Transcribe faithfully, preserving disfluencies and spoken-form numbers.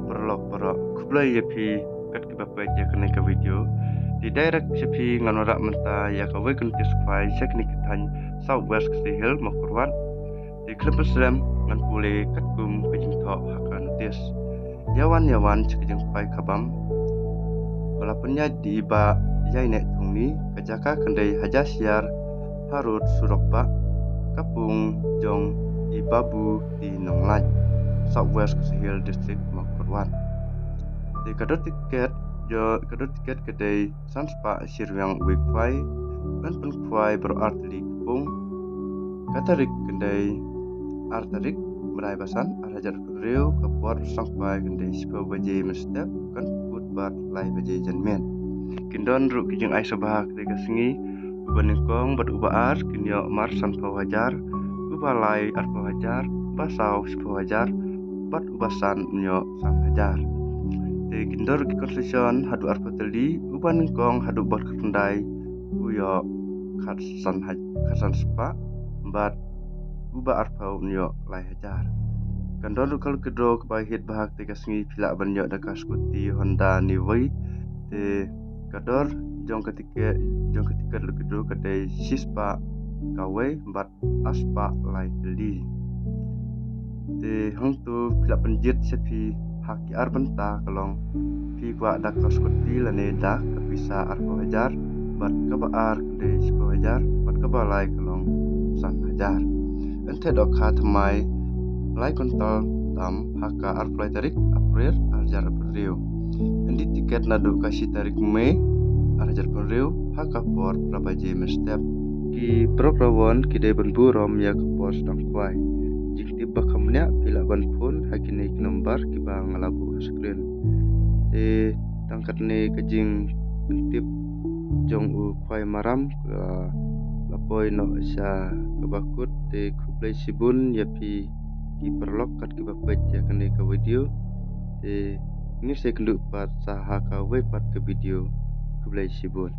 Paralok baroh, khublei ïa phi kat kiba peit ïa kane ka video. Te direct sha phi ngan wanrah mynta ïa kawei ka notice khwai sha kane ka thaiñ South West Khasi Hills Mawkyrwat. Te khlem pynslem ngan pule katkum ka jingthoh ha ka notice. Ïa wan ïa wan sha ka jingkhwai khabam ba la pynïaid da i Bah Ïaineh Thongni, ka jaka kan dei Hajar Syiar, harud surok bah, ka pung jong i Babu T Nonglait, South West Khasi Hills District, Mawkyrwat. Te ka dor tiket, ka dor tiket ka dei san spah shi ryngwiang uwei khwai, ban pynkhwai baroh ar tylli ki pung. Ka tarik kan dei ar tarik bnai ba san, ar hajar arphew hynriew, ka por sngewkhwai kan dei shiphew baje mynstep, kan pynkut bad lai baje janmiet. Kin don ruh ki jingai sngewbha ha katei ka sngi. Uba nyngkong bad uba ar kin ïoh mar sanphew hajar, uba lai arphew hajar, uba saw shiphew hajar, bad uba san un ïoh san hajar. Te kin don ruh ki consolation haduh arphew tylli, uba nyngkong haduh ba khyndai u ïoh khatsan haj-, khatsan spah, bad uba arphew un ïoh lai hajar. Kan don ruh ka lucky draw kaba hit bha ha katei ka sngi, phi lah ban ïoh da ka scooty Honda Nivy. Te ka dor jong ka tiket, jong ka tiket lucky draw ka dei shispah kawei bad arspah lai tylli. Te hangto phi lah pynjied sha phi ha ki ar bynta, ka long phi kwah da ka scooty lane da ka pisa arphew hajar, bad kaba ar ka dei shiphew hajar, bad kaba lai ka long san hajar. Yn theh dohkha thymmai lai kwintal tam ha ka arphew lai tarik April ar hajar arphew hynriew. Yn dih tiket naduh ka shi tarik May ar hajar arphew hynriew ha ka por phra baje mynstep. Ki paralok rawon ki dei ban burom ïa ka por sdang khwai. Jingtip ba kham bniah phi lah ban phone ha kine ki nombar kiba nga la buh ha screen. Te tang katne ka jingpyntip jong u khwai maram ka la poi noh sha kaba kut. Te khublei shibun ïa phi ki paralok kat kiba peit ïa kane ka video. Te ngin sa ïakynduh pat sa ha kawei pat ka video. Khublei shibun.